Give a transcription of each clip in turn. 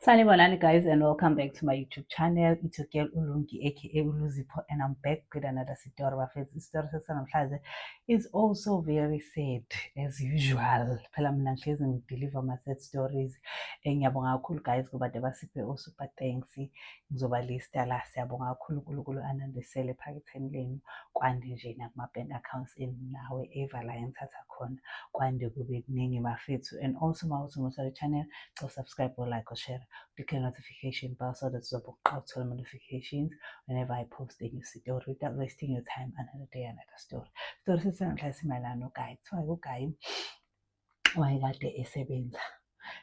Sanibonani guys, and welcome back to my YouTube channel. It's your girl Ulungi, aka Uluzipho, and I'm back with another story. Bafethu, isitori sanamhlanje is also very sad as usual. Phela mina ngihlezi ngideliver ama sad stories. Ngiyabonga kakhulu guys kuba basiphe o super thanks. Ngizoba lista la. Siyabonga kakhulu, uNkulunkulu anandisele ephaketheni lenu. Kwande nje nakuma bank accounts enu nawe eva la engithatha khona. Kwande kube kuningi, bafethu. And also mawuthi umusa channel, so subscribe or like or share. Click the notification bell so that uzobe uqala ukuthola notifications whenever I post a new story without wasting your time. Another day, another story. Story sesanamhlanje simayelana noguy. Kuthiwa uguy wayekade esebenza.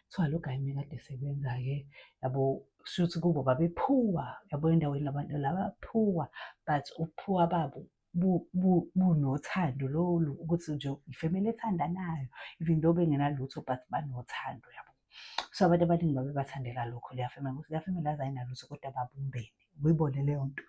Kuthiwa lo guy mekade esebenza-ke, yabo, kushuthi kubo babephuwa, yabo, endaweni labantu laba poor, but ubuphuwa babo bunothando lolu ukuthi nje ifamily ethandanayo, even though bengenalutho, but banothando, yabo. So abantu abaningi babebathandela lokho leya family, ukuthi leya family yazi ayinalutho kodwa babumbene, uyibone leyo nto.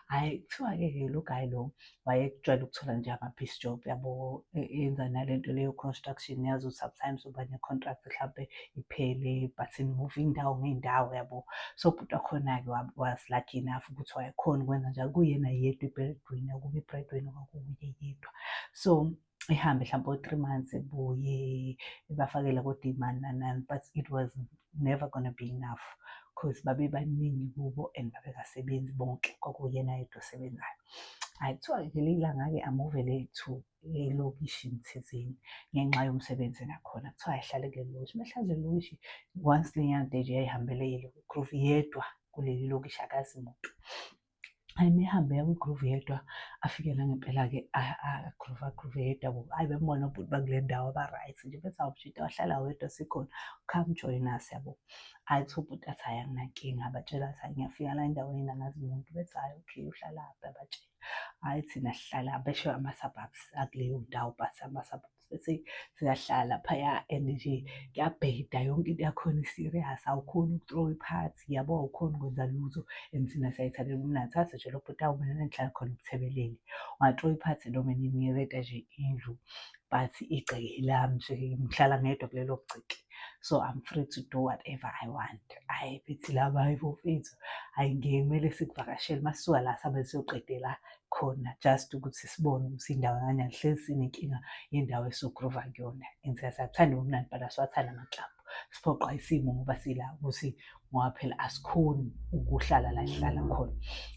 Hhayi, kuthiwa-ke lo guy lo wayejwayele ukuthola nje ama-piece job, yabo, enza nale nto leyo construction, yazi ukuthi sometimes uba ne-contract hlampe iphele, but ni-move iy'ndawo ngey'ndawo, yabo. So ubhuti wakhona-ke was lucky enough ukuthi wayekhona ukwenza njalo, kuyena yedwa i-breadwinner, kuba i-breadwinner kwakuwuye yedwa. So ehambe hlampe o-3 months, ebuye ebafakela kodwa iy'mali nani nani, but it was never gonna be enough cause babebaningi kubo and babengasebenzi bonke, kwakuyena yedwa osebenzayo. Hhayi, kuthiwa ngelinye ilanga-ke amuvele to elokishini thizeni ngenxa yomsebenzi nakhona. Kuthiwa ayihlale kuleli lokishi. Uma ehlala kuleli lokishi, once lenyanga nje yayihambele yile groove yedwa kuleli lokishi, akazi muntu. Hhayi, uma ehamba eya kwi-groove yedwa, afike nangempela-ke a-groove, a-groove yedwa yabo. Hhayi, bembona obhuti bakule ndawo aba-right nje, bethi, "Hawu mshita, wahlala wedwa sikhona, come join us," yabo. Hhayi, kuthiwa ubhuti athi, "Hhayi, anginankinga." Abatshela athi, "Hhayi, ngiyafika la endaweni, angazi muntu." Bethi, "Hhayi, okay, uhlalaphi?" Abatshela, hhayi, thina sihlala, besho ama-suburbs akuleyo ndawo, but ama-suburbs, bethi siyahlala laphaya and nje kuyabheda, yonke into yakhona i-serious, awukhoni uku-throw i-party, yabo, awukhoni ukwenza lutho and thina siyayithandela ubumnandi. Thatha nje lo bhuti, awu, mina la engihlala khona eButhebelele, unga-throw i-party noma inini, ngirenta nje indlu but igceke lami nje, ngihlala ngedwa kulelo gceke, so I'm free to do whatever I want. Hhayi, bethi laba, "Hayi bo mfethu, hhayi, ngeke, kumele sikuvakashele masisuka la, sihambe siyoqedela khona, just ukuthi sibone ukuthi indawo kanjani. Hlezi sinenkinga yendawo esizogroova kuyona and siyathanda ubumnandi but asiwathandi amaklabhu, siphoqwa isimo ngoba sila ukuthi ngoba phela asikhoni ukuhlala la esihlala khona."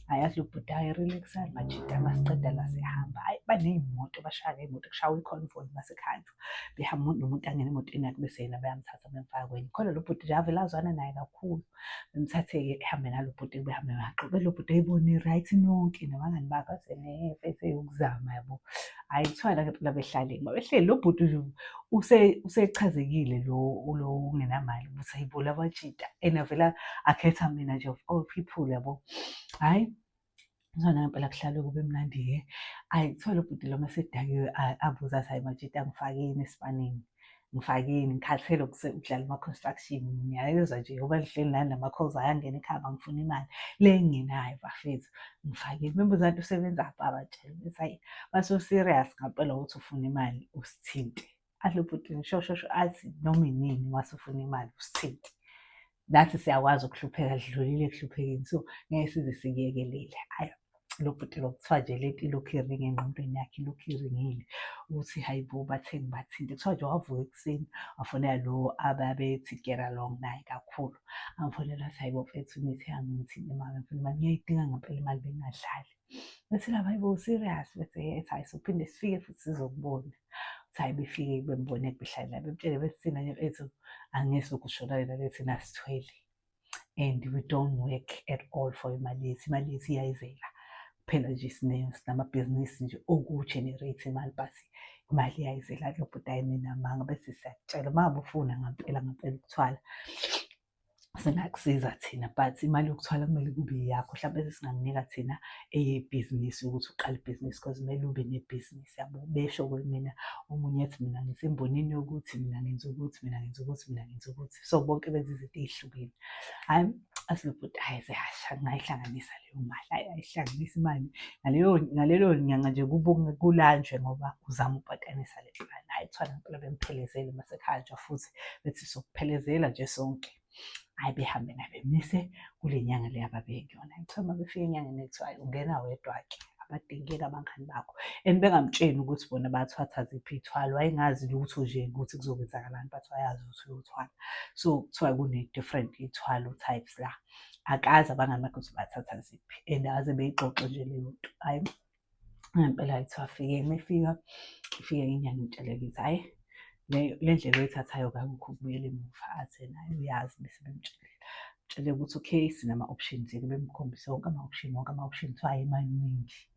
Hhayi, athi lo bhuti, "Hhayi, relax-ani majita, masiqeda la siyahamba." Hhayi, baney'moto, bashaya ngey'moto, kushawa i-convoy masekuhanjwa, behamba, umuntu nomuntu angene emotweni yakhe, bese yena bayamthatha bemfaka kwenye. Khona lo bhuti nje avele azwana naye kakhulu, bemthathe-ke, ehambe nalo bhuti, behambe baxoxe, lo bhuti eyibone i-right nonke nabangani bakhe, athi, "Ne mfethu, eyokuzama," yabo. Hhayi, kuthiwa ngempela behlale behleli, lo bhuti nje usechazekile lo ungenamali ukuthi hayibo, labajita and avela akhetha mina nje of all people, yabo. Hhayi, kuthiwa nangempela kuhlale kube mnandi-ke. Hhayi, kuthiwa lo bhuti lo masedakiwe abuza athi, "Hhayi majita, ngifakeni esipanini, ngifakeni, ngikhathele ukudlala ama-construction, ngiyayizwa nje ngoba ngihleli nani nama-calls ayangena ekhaya, ngifuna imali le engingenayo, bafethu, ngifakeni." Bembuza kanti usebenzaphi, abatshela bethi, "Hhayi, baso-serious ngampela ukuthi ufuna imali, usithinte." Athi lo bhuti, sho sho sho, athi, "Noma inini mase ufuna imali usithinte, nathi siyakwazi ukuhlupheka, sidlulile ekuhluphekeni, so ngeke size sikuyekelele." Hhayi, lo bhuti lo kuthiwa nje lento ilokhu iringa engqondweni yakhe, ilokhu iringile ukuthi hayi bo, bathe ngibathinte. Kuthiwa nje wavuka ekuseni, wafonela lo ababethi get along naye kakhulu, amfonela athi, "Hayi bo mfethu, nithi angithinte imali, ngifuna imali, ngiyayidinga ngempela imali, bengingadlali." Bethi laba, "Hayi bo, serious?" Bethi, ethi, "Hhayi, sophinde sifike futhi sizokubona." Uthi hhayi, befike bembone behlala naye, bemtshele bethi, "Thina nje mfethu angeke sokushona lena, thina sithwele and we don't work at all for imali yethu, imali yethu iyayizela kuphela nje, sinamabhizinisi nje oku-generate imali, but imali iyayizela." Lo bhuti, "Hhayi, ninamanga." Bese, "Siyakutshela, uma ngabe ufuna ngampela ngampela ukuthwala, singakusiza thina, but imali yokuthwala kumele kube eyakho. Hlampe sesingakunika thina eyebhizinisi ukuthi uqale ibhizinisi, cause kumele ube nebhizinisi, yabo." Besho-ke mina, omunye ethi, "Mina ngisembonini yokuthi mina ngenza ukuthi, mina ngenza ukuthi, mina ngenza ukuthi." So bonke benza izinto ey'hlukene. Hhayi, athi lo bhuti, "Hhayi, ziyasha, ngingayihlanganisa leyo mali." Hhayi, ayihlanganise imali ngalelo nyanga nje kulanjwe ngoba uzama ukupatanisa le plan. Hhayi, kuthiwa ngempela bemphelezele masekuhanjwa futhi, bethi, "Sokuphelezela nje sonke." Hhayi, behambe naye bemnise kule nyanga le ababe kuyona. Kuthiwa uma befika enyangeni kuthiwa hhayi, ungena wedwa-ke, abadingeki abangani bakho. And bengamtsheli ukuthi bona bathwatha ziphi iy'thwalo, wayengazi lutho nje ukuthi kuzokwenzakalani, but wayazi ukuthi uyothwala. So kuthiwa kune-different iy'thwalo types la. Akazi abangani bakhe ukuthi bathatha ziphi and akaze beyixoxe nje leyo nto. Hhayi, ngempela kuthiwa afike, uma efika, ifike inyanga imtshele ukuthi hhayi, le ndlela oyithathayo akukho ukubuyela emuva. Athi naye uyazi bese bemtshelile. Mtshele ukuthi okay, sinama-options-ke, bemkhombise wonke ama-option, wonke ama-option kuthiwa ayemaningi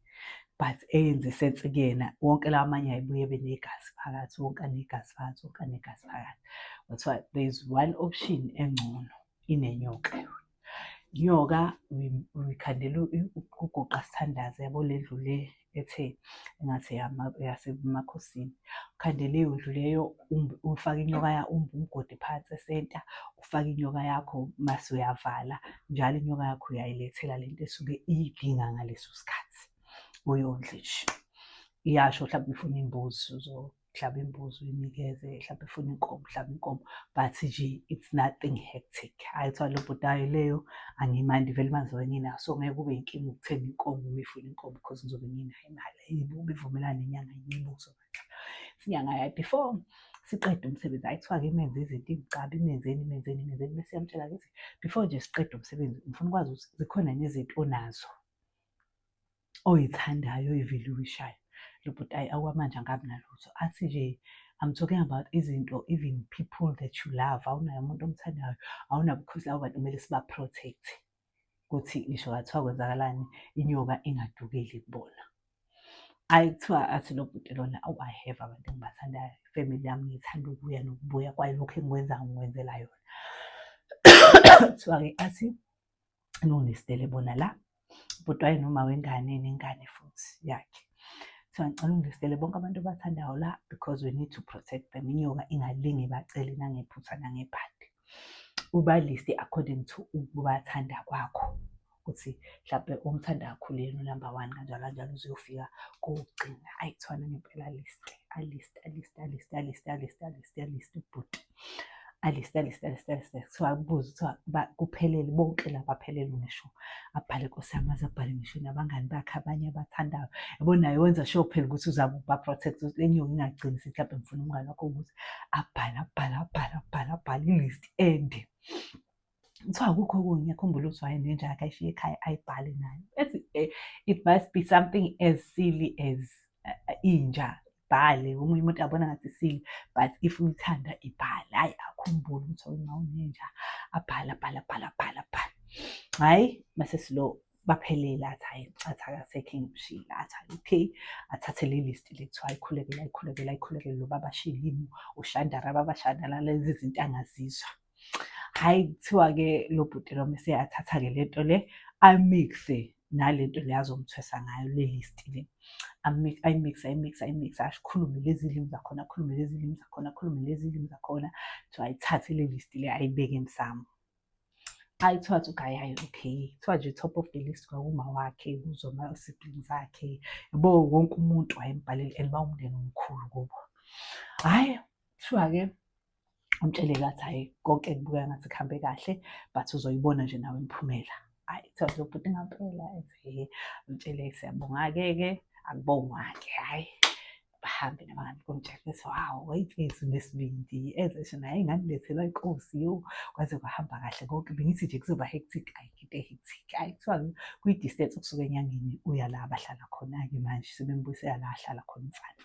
but eyenze i-sense kuyena wonke lawa amanye ayebuye ebe negazi phakathi, wonke anegazi phakathi, wonke anegazi phakathi. Kwathiwa there is one option engcono, inenyoka yona. Inyoka uyikhandela ukuguqa sithandaze, yabo le ndlu le ethe engathi eyasemakhosini. Ukhande leyo ndlu leyo, ufake inyoka umbe umgodi phansi esenta, ufake inyoka yakho mase uyavala. Njalo inyoka yakho uyayilethela lento esuke iyidinga ngaleso sikhathi, uyondle nje. Iyasho hlampe ifuna imbuzi, uzohlaba imbuzi uyinikeze, hlampe ifuna inkomo, uhlaba inkomo, but nje it's nothing hectic. Hhayi, kuthiwa lo bhuti hhayi, leyo angiyimandi vele manje ngizobe nginayo, so ngeke kube inkinga ukuthenga inkomo uma ifuna inkomo because ngizobe nginayo imali. Yebo, bevumelana nenyanga, yebo kuzoba njalo. Inyanga hhayi, before siqede umsebenzi, hhayi, kuthiwa-ke imenze izinto imcabe, imenzeni, imenzeni, imenzeni, bese iyamtshela ukuthi before nje siqede umsebenzi ngifuna ukwazi ukuthi zikhona yini izinto onazo oyithandayo, oyivaluishayo. Lo bhuti hhayi, okwamanje angikabi nalutho. Athi nje I'm talking about izinto, even people that you love, awunaye umuntu omthandayo, awunabo, because labo bantu kumele siba-protect-e ukuthi ngisho kungathiwa kwenzakalani inyoka ingadukeli kubona. Hhayi, kuthiwa athi lo bhuti lona, awu, I have abantu engibathandayo, ifamily yami ngithanda ukuya nokubuya kwayo, lokhu engikwenzayo ngikwenzela yona. Kuthiwa-ke athi nongilistele bona la, ubhuti wayenoma wengane nengane futhi yakhe. Kuthiwa ngicela ungilistele bonke abantu obathandayo la because we need to protect them, inyoka ingalinge ibacele nangephutha nangebhadi. Ubaliste according to ukubathanda kwakho, ukuthi hlampe omthanda kakhulu yena u-number one, kanjalo kanjalo uze uyofika kowokugcina. Hhayi, kuthiwa nangempela aliste, aliste, aliste, aliste, aliste, aliste, aliste, aliste ubhuti. Aliste, aliste, aliste, aliste. Kuthiwa kubuze, kuthiwa kuphelele bonke laba, baphelele ngisho. Abhale Nkosi yami, aze abhale ngisho nabangani bakhe abanye abathandayo. Yabo, naye wenza sure phela ukuthi uzama ukuba-protect ukuthi le nyoka ingagcini isithi hlampe ngifuna umngani wakho, ukuthi abhale, abhale, abhale, abhale, abhale i-list ende. Kuthiwa akukho okunye, ngiyakhumbula ukuthi wayenenja yakhe ayishiye ekhaya, ayibhale nayo. Ethi it must be something as silly as inja, ibhale. Omunye umuntu abona ngathi silly, but if uyithanda ibhale. Hhayi, akhumbule ukuthi uma unenja, abhale, abhale, abhale, abhale, abhale. Hhayi, mase silo baphelele, athi hhayi, athi akasekho engimshiyile, athi hhayi, okay, athathe le list le, kuthiwa ayikhulekele, ayikhulekele, ayikhulekele lo baba Shilimu, ushandara baba shandala, lezi zinto angazizwa. Hhayi, kuthiwa-ke lo bhuti lo mese athatha-ke le nto le, amixe nale nto le azomthwesa ngayo le list le. Ayimixe, ayimixe, ayimixe, akhulume lezi limi zakhona, akhulume lezi limi zakhona, akhulume lezi limi zakhona. Kuthiwa ayithathe le list le ayibeke emsamo. Hhayi, kuthiwa athi okay, hhayi, okay. Kuthiwa nje top of the list kwakuma wakhe, kuzo ama-siblings akhe, yabo wonke umuntu wayembhalele and bawumndeni omkhulu kubo. Hhayi, kuthiwa-ke umtshelile athi hhayi, konke kubukeka ngathi kuhambe kahle but uzoyibona nje nawe imiphumela. Hhayi, kuthiwa lo bhuti ngampela ethi umtshele siyabonga-ke ke, akubongwa-ke, hhayi. Bahambe nabangani bomtshela bethi hawu, wayimfethu nesibindi, eze naye nganilethelwa inkosi yo, kwaze kwahamba kahle konke, bengithi nje kuzoba hectic, ayikho into e-hectic. Hhayi, kuthiwa kwi-distance ukusuka enyangeni uya la abahlala khona-ke manje, sebembuyisela la ahlala khona umfana.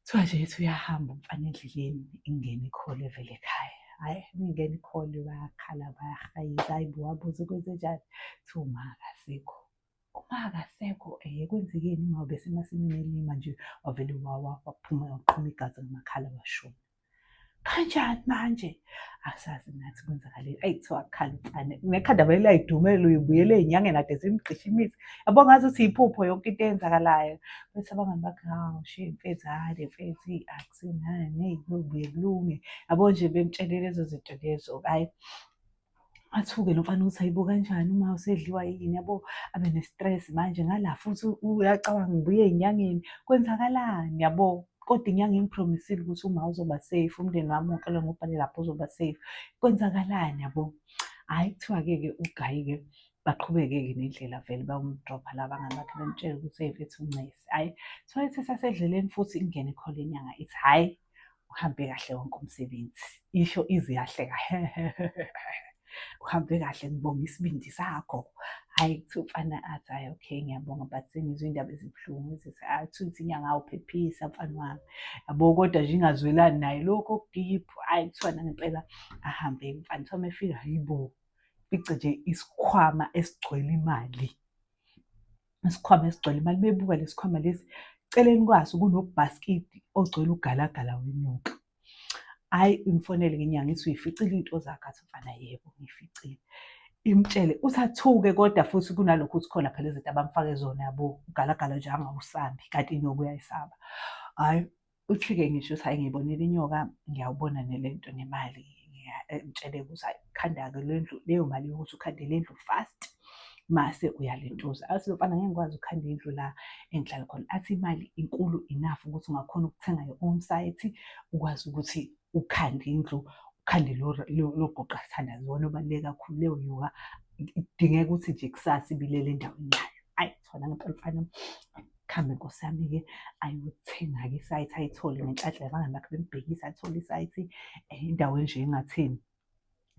Kuthiwa nje ethi uyahamba umfana endleleni, ingene i-call evela ekhaya. Hhayi, uma ingena i-call bayakhala, bayahayiza, hhayi bo, wabuza kwenzenjani? Kuthiwa uma akasekho. Uma akasekho kwenzekeni? Uma ubesemasimini elima nje wavele wawa, waphuma, waqhuma igazi ngamakhala, washona. Kanjani manje? Asazi nathi kwenzakaleni. Eyi, kuthiwa kukhala umfana. Nekhanda vele liyayidumela, uyibuyele ey'nyangeni kade zimgqisha imithi. Yabo ngazuthi iphupho yonke into eyenzakalayo. Bethi abangani bakhe, hawu shame mfethu, hhayi le mfethu akusenani, eyi kuyobuye kulunge. Yabo nje bemtshele lezo zinto lezo, hhayi. Athuke lo mfana ukuthi hayibo, kanjani uma usedliwa yini, yabo, abe ne-stress manje ngala futhi uyacabanga ngibuye ey'nyangeni kwenzakalani, yabo. Kodwa inyanga ingi-promise-ile ukuthi uma uzoba safe, umndeni wami wonke lo ngubhale lapho uzoba safe. Kwenzakalani yabo? Hhayi, kuthiwa-ke ke uGayi-ke baqhubeke-ke nendlela vele bayom-drop-a la abangani bakhe bemtshela ukuthi, hey mfethu uncesi. Hhayi, kuthiwa ithi esasendleleni futhi ingene i-call yenyanga ithi, hhayi, uhambe kahle wonke umsebenzi. Isho ize iyahleka, uhambe kahle, ngibonga isibindi sakho. Hhayi, kuthiwa umfana athi, hhayi okay, ngiyabonga but sengizwe iy'ndaba ezibuhlungu ezithi, hhayi, kuthiwa ithi inyanga awuphephisa mfana wami. Yabo, kodwa nje ingazwelani naye lokhu oku-deep. Hhayi, kuthiwa nangempela ahambe umfana. Kuthiwa uma efika, hhayi bo, fice nje isikhwama esigcwele imali. Isikhwama esigcwele imali. Bebuka lesi sikhwama lesi, eceleni kwaso kunobhasikidi ogcwele ugalagala wenyoka. Hhayi, imfonele-ke inyanga ithi uyificile iy'nto zakho, athi umfana yebo ngiyificile. Imtshele, uthi athuke kodwa futhi kunalokhu ukuthi khona phela izinto abamfake zona yabo, ugalagala nje angawusambi kanti inyoka uyayisaba. Hhayi, uthi-ke ngisho ukuthi hhayi ngiyibonile inyoka, ngiyawubona nalento nemali, ngitshele ukuthi hhayi khanda-ke le ndlu, leyo mali yokuthi ukhande le ndlu fast, mase uyalentuza. Athi lo mfana ngeke ngikwazi ukukhanda indlu la engihlala khona. Athi imali inkulu enough ukuthi ungakhona ukuthenga your own site, ukwazi ukuthi ukhande indlu, ukhande lo goqa sithandazo iwona obaluleke kakhulu. Leyo nyoka idingeka ukuthi nje kusasa ibilele endaweni yayo. Hhayi, kuthiwa nangempela mfana kuhambe nkosi yami-ke ayothenga-ke i-site, ayithole ngenhlanhla abangani bakhe bembhekisa, athole i-site endaweni nje engatheni.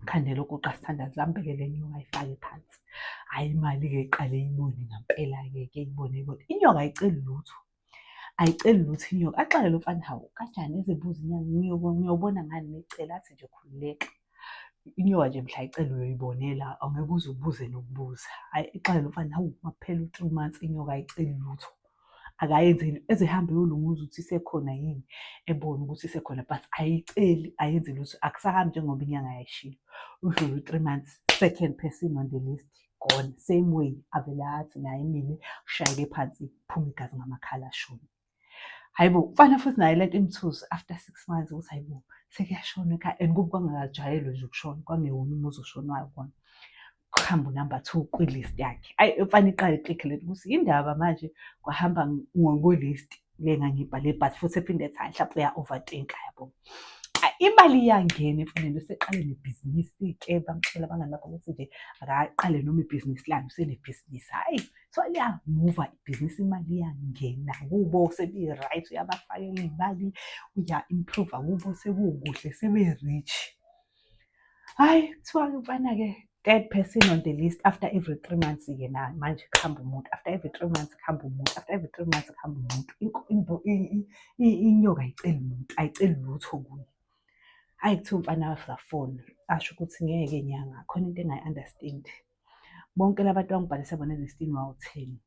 Khande lokhu uqasithandazi ambekele inyoka ayifake phansi. Hhayi, imali-ke iqale iyibone ngampela-ke ke iyibone iyibone. Inyoka ayiceli lutho, ayiceli lutho inyoka. Axake lo mfana, hawu kanjani ezebuza inyanga, ngiyobona ngani meyicela? Athi nje khululeka. Inyoka nje mhla icela uyoyibonela, angeke uze ubuze nokubuza. Hhayi, ixake lo mfana, hawu makuphela u-3 months inyoka ayiceli lutho. Akayenzeli, eze ehambe eyolunguza ukuthi isekhona yini, ebone ukuthi isekhona but ayiceli, ayenzi lutho. Akusahambi njengoba inyanga yayishilo. Udlule u-3 months, second person on the list gone. Same way, avele athi naye emile, ushayeke phansi, kuphume igazi ngamakhala ashone. Hhayi bo, mfana futhi naye lento imthusa after 6 months ukuthi hhayi bo, sekuyashona ekhaya and kube kwangakajwayelwe nje ukushona, kwangewona umuzi oshonwayo kona. Kuhamba unamba 2 kwi-list yakhe. Hhayi, mfana iqale i-click lento ukuthi indaba manje kwahamba ngokwe-list le engangiyibhale but futhi ephinde ethi hhayi mhlawumbe uya-overthink-a yabo. Imali iyangena emfaneni, useqale nebhizinisi-ke, bamtshela abangani bakhe ukuthi nje akaqale noma ibhizinisi lami, usenebhizinisi. Hhayi, so liyamuva ibhizinisi, imali iyangena kubo sebi-right, uyabafakela iy'mali, uya-improve-a kubo sekukuhle, sebe-rich. Hhayi, kuthiwa-ke mfana-ke third person on the list after every 3 months-ke na manje kuhamba umuntu, after every 3 months kuhamba umuntu, after every 3 months kuhamba umuntu. Inyoka ayiceli muntu, ayiceli lutho kuye. Hhayi, kuthiwa umfana wafona asho ukuthi ngeke nyanga, khona into engayi-understand. Bonke la bantu abangibhalise bona elistini wawutheni?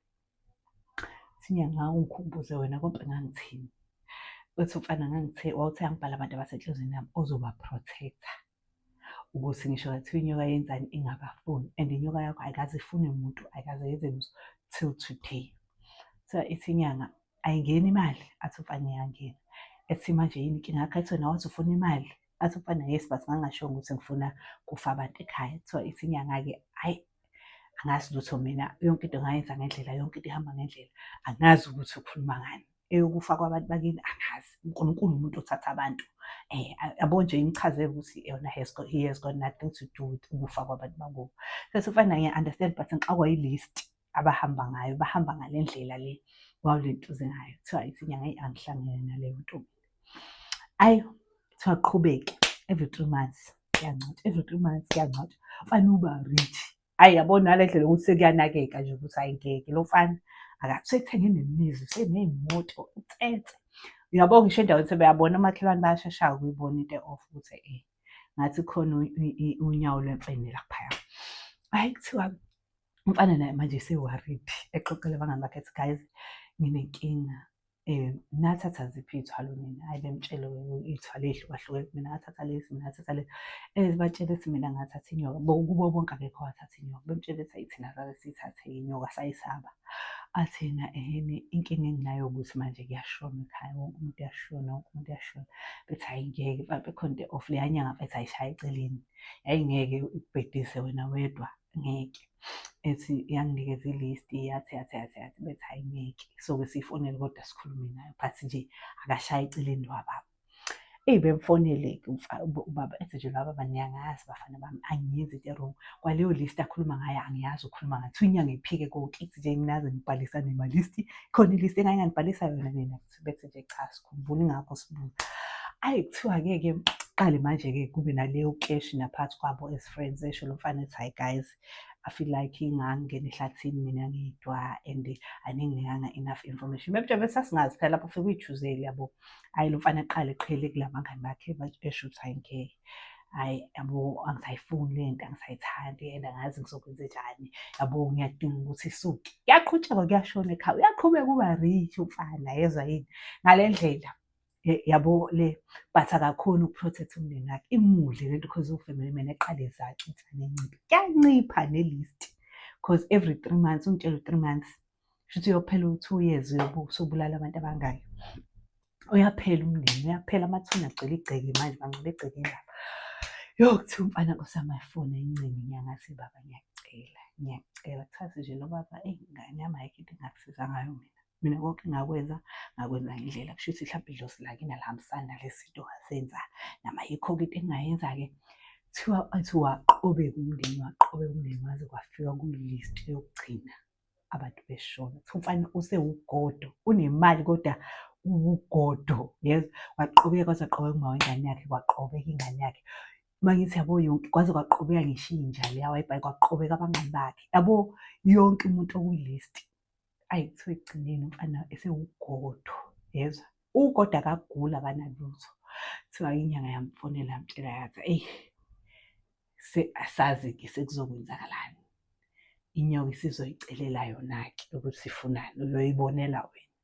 Ithi inyanga ungikhumbuze wena konke ngangithini? Uthi umfana ngangithe, wawuthe angibhale abantu abasenhlizweni yami ozoba-protect-a ukuthi ngisho ngathiwa inyoka yenzani ingabafuni and inyoka yakho ayikaze ifune muntu, ayikaze yenze lutho till today. So ithi inyanga ayingeni imali, athi umfana iyangena. Ethi manje yini inkinga yakho? Athi wena wathi ufuna imali. Athi umfana yes but ngangashongo ukuthi ngifuna kufa abantu ekhaya. Kuthiwa ithi inyanga-ke hhayi, angazi lutho mina, yonke into ngayenza ngendlela, yonke into ihamba ngendlela. Angazi ukuthi ukhuluma ngani. Eyokufa kwabantu bakini angazi. uNkulunkulu umuntu othatha abantu. Yabo nje imchazele ukuthi yona he has got nothing to do with ukufa kwabantu bakubo. Sethi mfana ngiya-understand but ngixakwa i-list abahamba ngayo, bahamba ngale ndlela le wawulentuze ngayo. Kuthiwa ithi inyanga eyi angihlangene naleyo nto mina. Ayi, kuthiwa qhubeke every 3 months kuyangcwatshwa, every 3 months kuyangcwatshwa. Mfana uba rich. Hhayi, yabo nale ndlela yokuthi sekuyanakeka nje ukuthi hhayi ngeke lo mfana usethenge nemizi, useney'moto, utsetse. Uyabo ngisho endaweni sebeyabona omakhelwane bayashesha-ke ukuyibona into e-off ukuthi ngathi khona unyawo lwemfene laphaya. Hhayi, kuthiwa umfana naye manje ese-worried, exoxela abangani bakhe ethi guys, nginenkinga. Nathatha ziphi iy'thwalo nina? Hhayi, bemtshele iy'thwalo ey'hlukahlukene, mina ngathatha lesi, mina ngathatha lesi. Ebatshela ethi mina ngathatha inyoka, kubo bonke akekho owathatha inyoka. Bemtshela ethi hhayi thina azange siyithathe inyoka sayisaba. Athi yena ehhene inkinga enginayo ukuthi manje kuyashona ekhaya, wonke umuntu uyashona, wonke umuntu uyashona. Bethi hhayi ngeke mhlampe khona into e-off, leya nyanga mfethu ayishaye eceleni, yayingeke ikubhedise wena wedwa, ngeke. Ethi yanginikeza i-list, yathi yathi yathi yathi, bethi hhayi ngeke, soke siyifonele kodwa sikhulume nayo, but nje akashaye eceleni lwababa. Eyi, bemfonele-ke ubaba, ethi nje laba baba, niyangazi bafana bami, angiyenzi into e-wrong. Kwaleyo list akhuluma ngayo angiyazi ukhuluma ngayo. Kuthiwa inyanga iphike konke, ithi nje mina ave ngibhalisa nema-list, khona i-list engake nganibhalisa yona nina. Bethi nje cha, sikhumbula ingakho sibuza. Ayi, kuthiwa-ke ke qale manje-ke kube naleyo clash naphakathi kwabo as friends, esho lo mfana ethi hhayi guys, I feel like ngangena ehlathini mina ngedwa and aninginikanga enough information. Bebetshe bethi sasingazi phela lapho ufike uy'choosele yabo. Hhayi, lo mfana aqale eqhele kula bangani bakhe, esho ukuthi hhayi ngeke, hhayi yabo, angisayifuni le nto, angisayithandi and angazi ngizokwenzenjani yabo, ngiyadinga ukuthi isuke. Kuyaqhutshekwa, kuyashona ekhaya, uyaqhubeka uba rich umfana, yezwa yini ngale ndlela yabo le, but akakhoni uku-protect umndeni wakhe, imudle lento cause uwu-family man, eqale ezaca insane enciphe. Kuyancipha ne-list cause every 3 months ungitshela u-3 months, shuthi uyophela u-2 years uyobe usubulala abantu abangaki. Uyaphela umndeni, uyaphela, amathuna agcwele igceke manje, bangcwaba egcekeni lapha. Yo, kuthiwa umfana nkosi yami ayifone ayincenga inyanga, athi baba ngiyakucela, ngiyakucela. Kuthiwa nje lo baba, eyi ngane yami, ayikho into engingakusiza ngayo mina. Mina konke engakwenza, ngakwenza ngendlela. Kusho ukuthi mhlawumbe idlozi lakini alihambisani nalezi zinto wazenza, nama ayikho-ke into engingayenza-ke. Kuthiwa athi waqobeka umndeni, waqobeka umndeni waze kwafika kwi-list yokugcina abantu beshona. Kuthiwa umfana usewugodo, unemali kodwa uwugodo, yezwa. Kwaqobeka kwaze kwaqobeka uma wengane yakhe, kwaqobeka ingane yakhe. Uma ngithi yabo yonke, kwaze kwaqobeka ngisho inja le awayibhayi, kwaqobeka abangani bakhe. Yabo yonke umuntu okwi-list. Ayi, kuthiwa ekugcineni umfana esewugodo, yezwa. Ugodo akaguli, akanalutho. Kuthiwa inyanga yamfonela yamtshela yathi, eyi asazi-ke sekuzokwenzakalani. Inyoka isizoyicelela yona-ke ukuthi ifunani, uyoyibonela wena.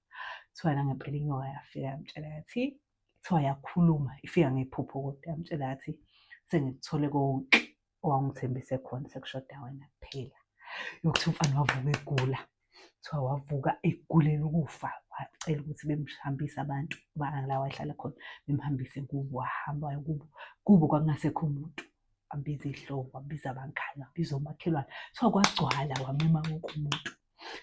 Kuthiwa nangempela inyoka yafika yamtshela yathi, kuthiwa yakhuluma ifika ngephupho kodwa, yamtshela yathi sengikuthole konke owangithembise khona, sekushoda wena kuphela. Yokuthi umfana wavuka egula, kuthiwa wavuka egulela ukufa, wacela ukuthi bemhambise abantu la wayehlala khona, bemhambise kubo, wahamba waya kubo, kubo kwakungasekho umuntu. Wabiza iy'hlobo, wabiza abangani, wabiza omakhelwane, kuthiwa kwagcwala, wamema wonke umuntu.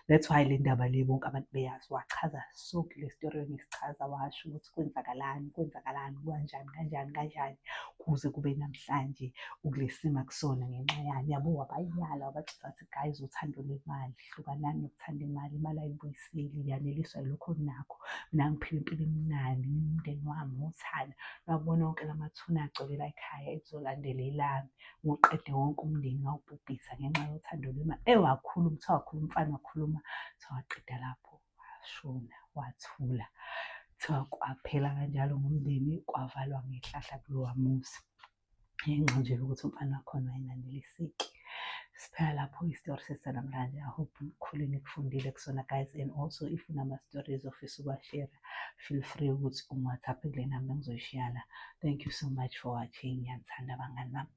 That's why le ndaba le bonke abantu beyazi. Wachaza sonke le story engisichaza, washo ukuthi kwenzakalani, kwenzakalani, kanjani, kanjani, kanjani, kuze kube namhlanje ukule simo akusona ngenxa yani. Yabo, wabayala, wabatshela wathi guys, uthando lwemali, hlukanani nokuthanda imali, imali ayibuyiseli, yaneliswa yilokho onakho. Mina ngiphila impilo emnandi, umndeni wami uthando. Ngabona wonke la mathuna agcwele la ekhaya, ekuzolandela elami. Ngiwuqede wonke umndeni ngawubhubhisa ngenxa yothando lwemali. Eyi, wakhuluma, kuthiwa wakhuluma umfana wakhuluma, kuthiwa waqeda lapho washona, wathula. Kuthiwa kwaphela kanjalo ngomndeni, kwavalwa ngehlahla kulowa muzi. Ngenxa nje yokuthi umfana wakhona wayenganeliseki. Siphela lapho isitori sethu sanamhlanje. I hope kukhulu enikufundile kusona guys, and also if unama-stories ofisa ukuwa-share, feel free ukuthi ungi-WhatsApp kule namba engizoyishiya la. Thank you so much for watching. Ngiyanithanda bangani bami.